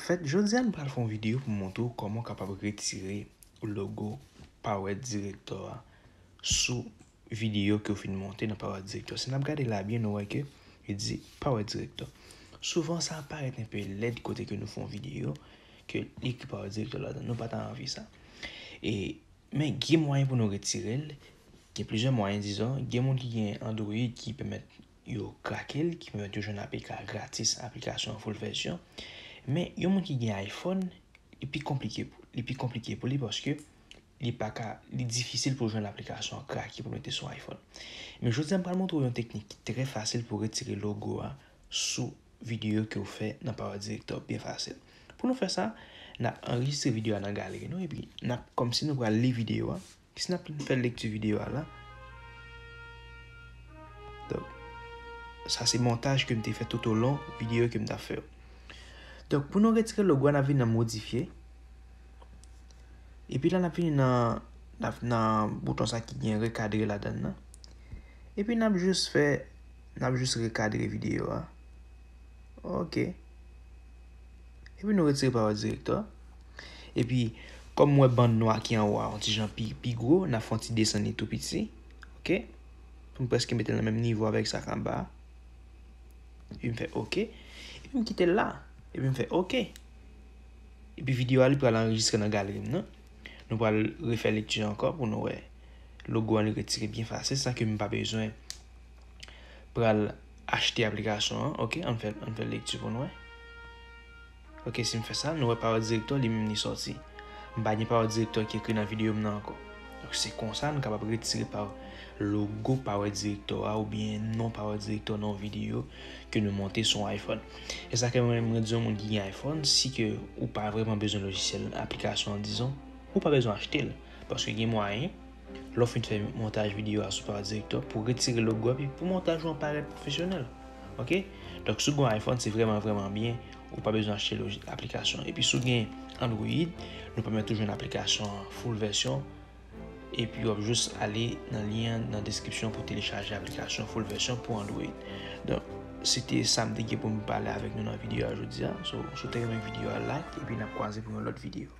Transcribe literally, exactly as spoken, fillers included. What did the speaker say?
Anfèt, jodi a nou pral fè yon videyo pou montre w kòman w kapab retire logo Power Director a sou videyo ke w fin monte nan Power Director. Si n ap gade la byen, nou wè ke li di Power Director. Souvan, sa ap parèt enpe lèd kote ke nou fè yon videyo ke li ekri Power Director ladan. Nou pa ta anvi sa. E Men gen mwayen pou nou retire l. Gen plizyè mwayen, dizon. Gen moun ki gen Android ki pèmèt yo krake l, ki pèmèt yo jwenn A P K gratis, aplikasyon an full vèsyon. Men yon moun ki gen iPhone, li pi konplike pou, li pi konplike pou li paske li pa ka, li difisil pou jwenn aplikasyon an krake pou mete sou iPhone. Men jodi a, m pral montre w yon teknik ki trè fasil pou retire logo a sou videyo ke w fè nan Power Director byen fasil. Pou nou fè sa, n ap anrejistre videyo a nan galeri nou, epi n ap, kòmsi nou pral li videyo a. Si n ap fè lekti videyo a la. Donk, sa se montaj ke m te fè toutolon videyo ke m t ap fè yo. Donk, pou nou retire logo a, n ap vin nan modifye. Epi la, n ap vin nan, n ap nan bouton sa ki gen rekadre ladan l nan. Epi n ap jis fè, n ap jis rekadre videyo a. Ok. Epi nou retire Power Director. Epi, kòm m wè bann nwa ki anwo a yon ti jan pi, pi gwo, n ap fè yon ti desann li tou piti. Ok. Pou m prèske mete l nan menm nivo avèk sa k anba a. Epi m fè ok. Epi m kite l la. Epi m fè ok. Epi videyo a li pral anrejistre nan galeri m nan. Nou pral refè lekti ankò pou nou wè logo an li retire byen fasil san ke m pa bezwen pral achte aplikasyon an. Ok, ann fè, ann fè lekti pou nou wè. Ok, si m fè sa, nou wè Power Director li menm li sòti. M pa gen Power Director ki ekri nan videyo m nan ankò. Donk, se konsa nou kapab retire pa logo Power Director a oubyen non Power Director nan yon videyo ke nou monte sou iPhone. E sa ke mwen, mwen di yon moun ki gen iPhone, si ke ou pa vrèman bezwen lojisyèl aplikasyon an, dizon, ou pa bezwen achte l. Paske gen mwayen, lè w fin fè montaj videyo a sou Power Director, pou retire logo a, epi pou montaj ou an parèt pwofesyonèl. Ok? Donk, si w gen yon iPhone, se vrèman, vrèman byen. Ou pa bezwen achte loji-, aplikasyon. Epi si w gen Android, nou pèmèt ou jwenn aplikasyon an full vèsyon. Epi w ap jis ale nan lyen an nan deskripsyon pou telechaje aplikasyon full vèsyon pou Android. Donk, se te sa m te gen pou m pale avèk nou nan videyo a jodi a. So, si w te renmen videyo a, like, epi n ap kwaze pou yon lòt videyo.